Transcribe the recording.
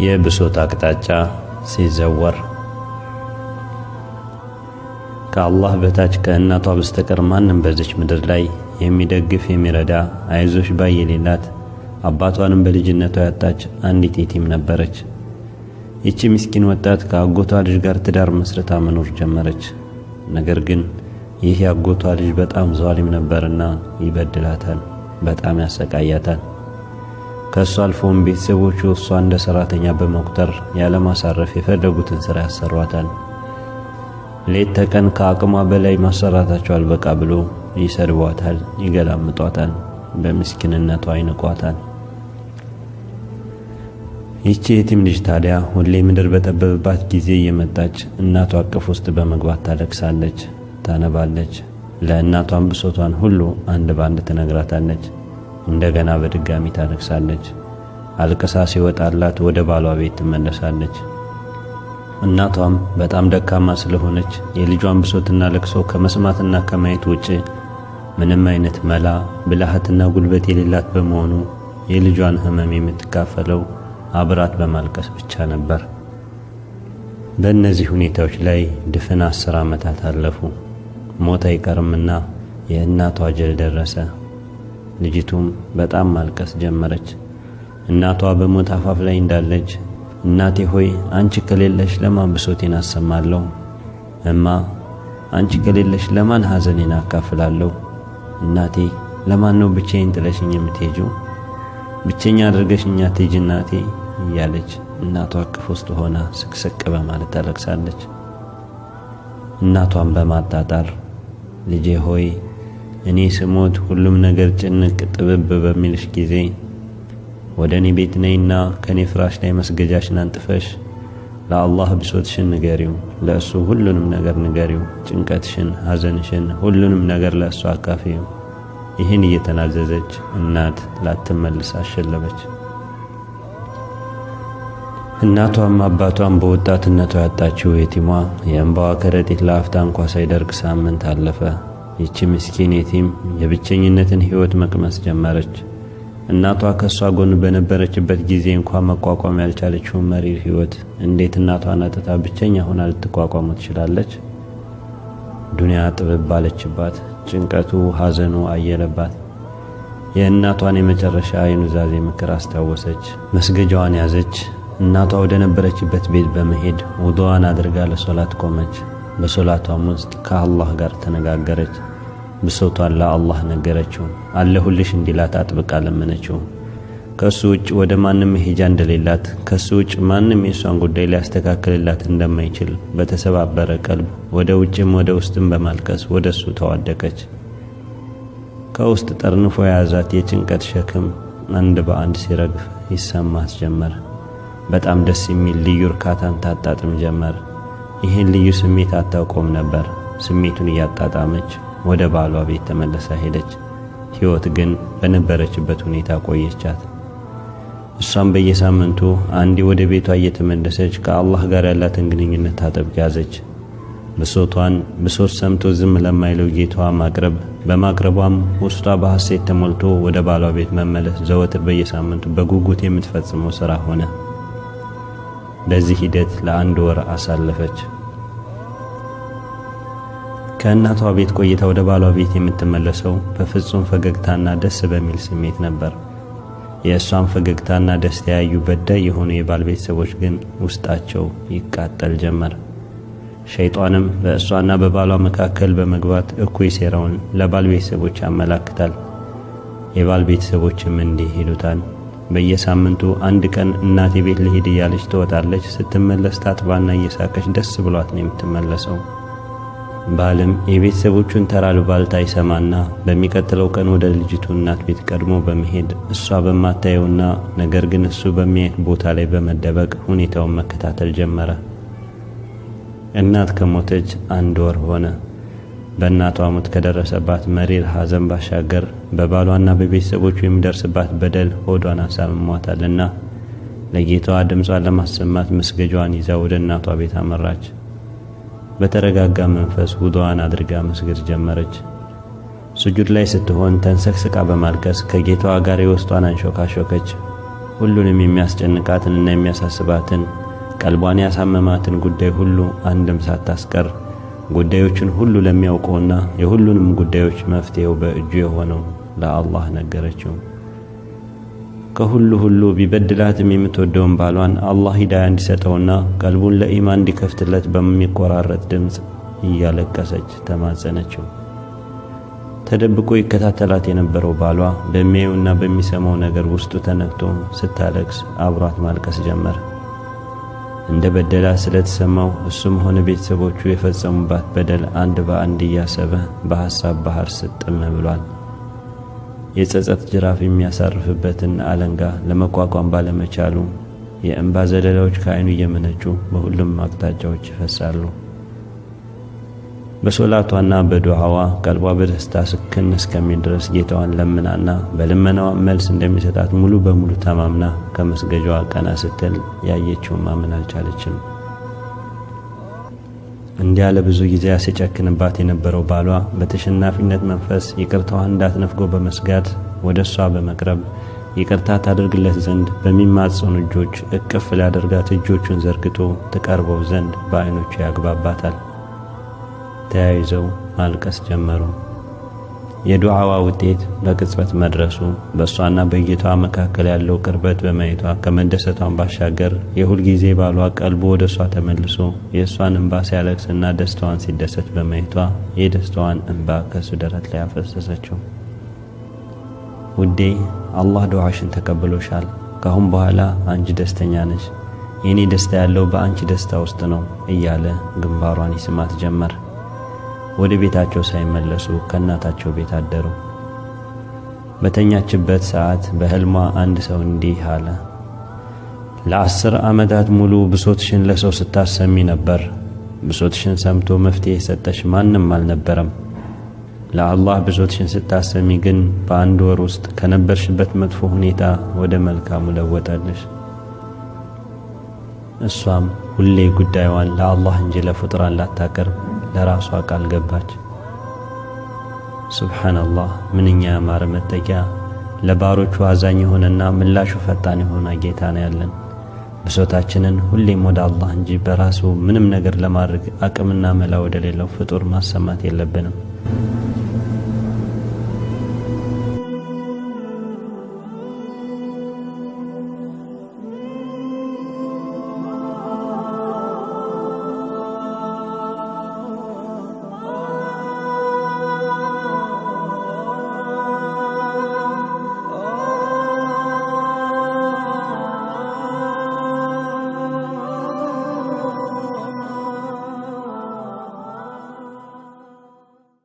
የብሶት አቅጣጫ ሲዘወር። ከአላህ በታች ከእናቷ በስተቀር ማንም በዚች ምድር ላይ የሚደግፍ፣ የሚረዳ፣ አይዞሽ ባይ የሌላት፣ አባቷንም በልጅነቷ ያጣች አንዲት የቲም ነበረች። ይቺ ምስኪን ወጣት ከአጎቷ ልጅ ጋር ትዳር መስርታ መኖር ጀመረች። ነገር ግን ይህ የአጎቷ ልጅ በጣም ዟሊም ነበርና ይበድላታል፣ በጣም ያሰቃያታል። ከእሱ አልፎም ቤተሰቦቹ እሷ እንደ ሰራተኛ በመቁጠር ያለማሳረፍ የፈለጉትን ስራ ያሰሯታል። ሌት ተቀን ከአቅሟ በላይ ማሰራታቸው አልበቃ ብሎ ይሰድቧታል፣ ይገላምጧታል፣ በምስኪንነቷ ይንቋታል። ይቺ የቲም ልጅ ታዲያ ሁሌ ምድር በጠበበባት ጊዜ እየመጣች እናቷ እቅፍ ውስጥ በመግባት ታለቅሳለች፣ ታነባለች። ለእናቷም ብሶቷን ሁሉ አንድ በአንድ ትነግራታለች። እንደገና በድጋሚ ታለቅሳለች። አልቅሳ ሲወጣላት ወደ ባሏ ቤት ትመለሳለች። እናቷም በጣም ደካማ ስለሆነች የልጇን ብሶትና ለቅሶ ከመስማትና ከማየት ውጭ ምንም አይነት መላ፣ ብልሃትና ጉልበት የሌላት በመሆኑ የልጇን ሕመም የምትካፈለው አብራት በማልቀስ ብቻ ነበር። በእነዚህ ሁኔታዎች ላይ ድፍን 10 ዓመታት አለፉ። ሞት አይቀርምና የእናቷ አጀል ደረሰ። ልጅቱም በጣም ማልቀስ ጀመረች። እናቷ በሞት አፋፍ ላይ እንዳለች፣ እናቴ ሆይ፣ አንቺ ከሌለሽ ለማን ብሶቴን አሰማለሁ? እማ፣ አንቺ ከሌለሽ ለማን ሐዘኔን አካፍላለሁ? እናቴ፣ ለማን ነው ብቻዬን ጥለሽኝ የምትሄጂው? ብቸኛ አድርገሽኝ አትሂጂ እናቴ እያለች እናቷ እቅፍ ውስጥ ሆና ስቅስቅ በማለት ታለቅሳለች። እናቷን በማጣጣር፣ ልጄ ሆይ፣ እኔ ስሞት ሁሉም ነገር ጭንቅ ጥብብ በሚልሽ ጊዜ ወደ እኔ ቤት ነይና ከእኔ ፍራሽ ላይ መስገጃሽን አንጥፈሽ ለአላህ ብሶትሽን ንገሪው፣ ለእሱ ሁሉንም ነገር ንገሪው፣ ጭንቀትሽን፣ ሐዘንሽን፣ ሁሉንም ነገር ለእሱ አካፊው። ይህን እየተናዘዘች እናት ላትመልስ አሸለበች። እናቷም አባቷም በወጣትነቷ ያጣችው የቲሟ የእንባዋ ከረጢት ለአፍታ እንኳ ሳይደርቅ ሳምንት አለፈ። ይቺ ምስኪን የቲም የብቸኝነትን ሕይወት መቅመስ ጀመረች። እናቷ ከእሷ ጎን በነበረችበት ጊዜ እንኳ መቋቋም ያልቻለችውን መሪር ሕይወት እንዴት እናቷን አጥታ ብቸኛ ሆና ልትቋቋሙ ትችላለች? ዱንያ ጥብብ ባለችባት፣ ጭንቀቱ፣ ሐዘኑ አየለባት። የእናቷን የመጨረሻ የኑዛዜ ምክር አስታወሰች። መስገጃዋን ያዘች። እናቷ ወደ ነበረችበት ቤት በመሄድ ውዱዋን አድርጋ ለሶላት ቆመች። በሶላቷም ውስጥ ከአላህ ጋር ተነጋገረች። ብሶቷን ለአላህ ነገረችው። አለሁልሽ እንዲላት አጥብቃ ለመነችው። ከእሱ ውጭ ወደ ማንም መሄጃ እንደሌላት፣ ከእሱ ውጭ ማንም የእሷን ጉዳይ ሊያስተካክልላት እንደማይችል በተሰባበረ ቀልብ ወደ ውጭም ወደ ውስጥም በማልቀስ ወደ እሱ ተዋደቀች። ከውስጥ ጠርንፎ የያዛት የጭንቀት ሸክም አንድ በአንድ ሲረግፍ ይሰማት ጀመር። በጣም ደስ የሚል ልዩ እርካታን ታጣጥም ጀመር። ይህን ልዩ ስሜት አታውቀውም ነበር። ስሜቱን እያጣጣመች ወደ ባሏ ቤት ተመልሳ ሄደች። ሕይወት ግን በነበረችበት ሁኔታ ቆየቻት። እሷም በየሳምንቱ አንዴ ወደ ቤቷ እየተመለሰች ከአላህ ጋር ያላትን ግንኙነት ታጠብቅ ያዘች። ብሶቷን ብሶት ሰምቶ ዝም ለማይለው ጌታዋ ማቅረብ በማቅረቧም ውስጧ በሐሴት ተሞልቶ ወደ ባሏ ቤት መመለስ ዘወትር በየሳምንቱ በጉጉት የምትፈጽመው ሥራ ሆነ። በዚህ ሂደት ለአንድ ወር አሳለፈች። ከእናቷ ቤት ቆይታ ወደ ባሏ ቤት የምትመለሰው በፍጹም ፈገግታና ደስ በሚል ስሜት ነበር። የእሷን ፈገግታና ደስታ ያዩ በዳይ የሆኑ የባል ቤተሰቦች ግን ውስጣቸው ይቃጠል ጀመር። ሸይጣንም በእሷና በባሏ መካከል በመግባት እኩይ ሴራውን ለባል ቤተሰቦች ያመላክታል። የባል ቤተሰቦችም እንዲህ ይሉታል። በየሳምንቱ አንድ ቀን እናቴ ቤት ልሂድ እያለች ትወጣለች። ስትመለስ ታጥባና እየሳቀች ደስ ብሏት ነው የምትመለሰው። ባልም የቤተሰቦቹን ተራ አሉባልታ ይሰማና በሚቀጥለው ቀን ወደ ልጅቱ እናት ቤት ቀድሞ በመሄድ እሷ በማታየውና ነገር ግን እሱ በሚያየት ቦታ ላይ በመደበቅ ሁኔታውን መከታተል ጀመረ። እናት ከሞተች አንድ ወር ሆነ። በእናቷ ሞት ከደረሰባት መሪር ሐዘን ባሻገር በባሏና በቤተሰቦቹ የሚደርስባት በደል ሆዷን አሳምሟታልና ለጌታዋ ድምጿን ለማሰማት መስገጃዋን ይዛ ወደ እናቷ ቤት አመራች። በተረጋጋ መንፈስ ውዱዋን አድርጋ መስገድ ጀመረች። ስጁድ ላይ ስትሆን ተንሰቅስቃ በማልቀስ ከጌታዋ ጋር የውስጧን አንሾካሾከች። ሁሉንም የሚያስጨንቃትንና የሚያሳስባትን ቀልቧን ያሳመማትን ጉዳይ ሁሉ አንድም ሳታስቀር ጉዳዮችን ሁሉ ለሚያውቀውና የሁሉንም ጉዳዮች መፍትሄው በእጁ የሆነው ለአላህ ነገረችው። ከሁሉ ሁሉ ቢበድላትም የምትወደውን ባሏን አላህ ሂዳያ እንዲሰጠውና ቀልቡን ለኢማን እንዲከፍትለት በሚቆራረጥ ድምፅ እያለቀሰች ተማጸነችው። ተደብቆ ይከታተላት የነበረው ባሏ በሚያየውና በሚሰማው ነገር ውስጡ ተነክቶ ስታለቅስ አብሯት ማልቀስ ጀመር። እንደ በደላት ስለተሰማው እሱም ሆነ ቤተሰቦቹ የፈጸሙባት በደል አንድ በአንድ እያሰበ በሐሳብ ባህር ስጥም ብሏል። የጸጸት ጅራፍ የሚያሳርፍበትን አለንጋ ለመቋቋም ባለመቻሉ የእንባ ዘለላዎች ከዓይኑ እየመነጩ በሁሉም አቅጣጫዎች ይፈሳሉ። በሶላቷና በዱዓዋ ቀልቧ በደስታ ስክን እስከሚል ድረስ ጌታዋን ለምናና በልመናዋ መልስ እንደሚሰጣት ሙሉ በሙሉ ተማምና ከመስገጃዋ ቀና ስትል ያየችውን ማመን አልቻለችም። እንዲያ ለብዙ ጊዜ ሲጨክንባት የነበረው ባሏ በተሸናፊነት መንፈስ ይቅርታዋን እንዳትነፍገው በመስጋት ወደ እሷ በመቅረብ ይቅርታ ታደርግለት ዘንድ በሚማጸኑ እጆች እቅፍ ሊያደርጋት እጆቹን ዘርግቶ ትቀርበው ዘንድ በዓይኖቹ ያግባባታል። ተያይዘው ማልቀስ ጀመሩ። የዱዓዋ ውጤት በቅጽበት መድረሱ በእሷና በጌታዋ መካከል ያለው ቅርበት በማየቷ ከመደሰቷን ባሻገር የሁል ጊዜ ባሏ ቀልቡ ወደ እሷ ተመልሶ የእሷን እንባ ሲያለቅስና ደስታዋን ሲደሰት በማየቷ የደስታዋን እንባ ከእሱ ደረት ላይ አፈሰሰችው። ውዴ፣ አላህ ዱዓሽን ተቀብሎሻል። ካሁን በኋላ አንቺ ደስተኛ ነሽ። የኔ ደስታ ያለው በአንቺ ደስታ ውስጥ ነው እያለ ግንባሯን ይስማት ጀመር። ወደ ቤታቸው ሳይመለሱ ከእናታቸው ቤት አደሩ። በተኛችበት ሰዓት በህልሟ አንድ ሰው እንዲህ አለ። ለ10 ዓመታት ሙሉ ብሶትሽን ለሰው ስታሰሚ ነበር። ብሶትሽን ሰምቶ መፍትሄ የሰጠሽ ማንም አልነበረም። ለአላህ ብሶትሽን ስታሰሚ ግን በአንድ ወር ውስጥ ከነበርሽበት መጥፎ ሁኔታ ወደ መልካሙ ለወጠልሽ። እሷም ሁሌ ጉዳዩዋን ለአላህ እንጂ ለፍጡራን ላታቀርብ ለራሷ ቃል ገባች። ሱብሓነላህ፣ ምንኛ ያማረ መጠጊያ! ለባሮቹ አዛኝ የሆነና ምላሹ ፈጣን የሆነ ጌታ ነው ያለን። ብሶታችንን ሁሌም ወደ አላህ እንጂ በራሱ ምንም ነገር ለማድረግ አቅምና መላ ወደሌለው ፍጡር ማሰማት የለብንም።